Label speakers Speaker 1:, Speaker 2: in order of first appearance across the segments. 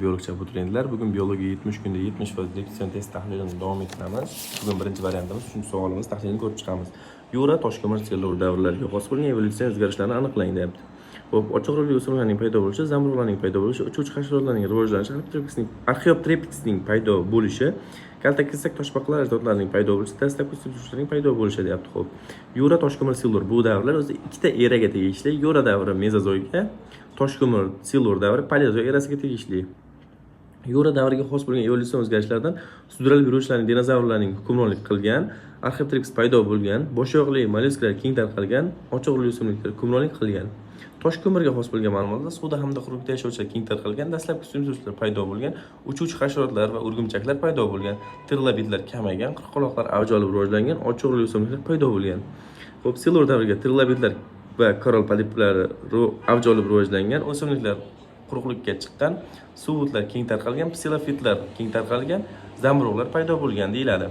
Speaker 1: Hurmatli biologchi abituriyentlar, bugun biologiya 70 kunda 70% repetitsion test tahlilini davom ettiramiz. Bugun birinchi variantimiz, uchinchi savolimiz tahlilini ko'rib chiqamiz. Yura, toshko'mir, silur davrlariga xos bo'lgan evolyutsion o'zgarishlarni aniqlang, deyapti. Xo'p, ochiq ro'yli o'simliklarning paydo bo'lishi, zamburug'larning paydo bo'lishi, uchuvchi hasharotlarning rivojlanishi, Archaeopteryxning paydo bo'lishi, kaltakesak toshbaqalar ajdodlarining paydo bo'lishi, dastlabki suzuvchilarning paydo bo'lishi, deyapti. Xo'p, Yura, toshko'mir, silur bu davrlar o'zi ikkita eraga tegishli. Yura davri mezozoyga, toshko'mir, silur davri paleozoy erasiga tegishli. Yura davriga xos bo'lgan evolyutsion o'zgarishlardan sudralib yuruvchilarning, dinozavrlarning hukmronlik qilgan, Archaeopteryx paydo bo'lgan, boshoqli mollyusklar keng tarqalgan, ochiq ro'yli o'simliklar hukmronlik qilgan. Toshko'mirga xos bo'lgan ma'lumotlar: suvda hamda quruqlikda yashovchilar keng tarqalgan, dastlabki suzuvchilar paydo bo'lgan, uchuvchi hasharotlar va o'rgimchaklar paydo bo'lgan, trilobitlar kamaygan, qirqqaloqlar avj olib rivojlangan, ochiq ro'yli o'simliklar paydo bo'lgan. Xo'p, silur davriga trilobitlar va korall poliplari avj olib rivojlangan, o'simliklar quruqlikka chiqqan, suv o'tlar keng tarqalgan, psilofitlar keng tarqalgan, zamburug'lar paydo bo'lgan, deyiladi.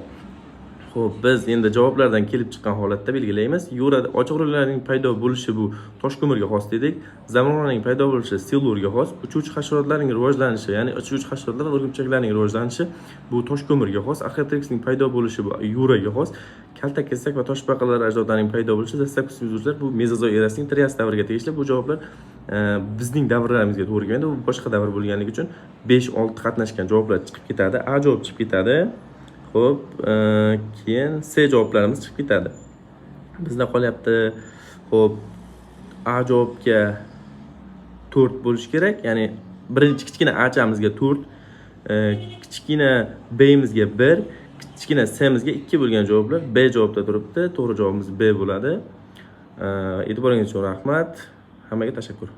Speaker 1: Xo'p, biz endi javoblardan kelib chiqqan holatda belgilaymiz. Yura ochiq ro'ylarning paydo bo'lishi bu toshko'mirga xos dedik. Zamburug'larning paydo bo'lishi silurga xos, uchuvchi hasharotlarning rivojlanishi, ya'ni uchuvchi hasharotlar va o'rgimchaklarning rivojlanishi bu toshko'mirga xos, Archaeopteryxning paydo bo'lishi bu yuraga xos, kaltakesak va toshbaqalar ajdodlarining paydo bo'lishi, dastlabki suzuvchilar bu mezozoy erasining trias davriga tegishli. Bu javoblar bizning davrlarimizga to'g'ri kelmaydi. Bu boshqa davr bo'lganligi uchun 5, 6 qatnashgan javoblar chiqib ketadi. A javob chiqib ketadi. Xo'p, keyin C javoblarimiz chiqib ketadi. Bizda qolyapti, xo'p, A javobga 4 bo'lishi kerak, ya'ni birinchi kichkina Achamizga 4, kichkina B'mizga 1, kichkina C'mizga 2 bo'lgan javoblar B javobda turibdi. To'g'ri javobimiz B bo'ladi. E'tiboringiz uchun rahmat. Hammaga tashakkur.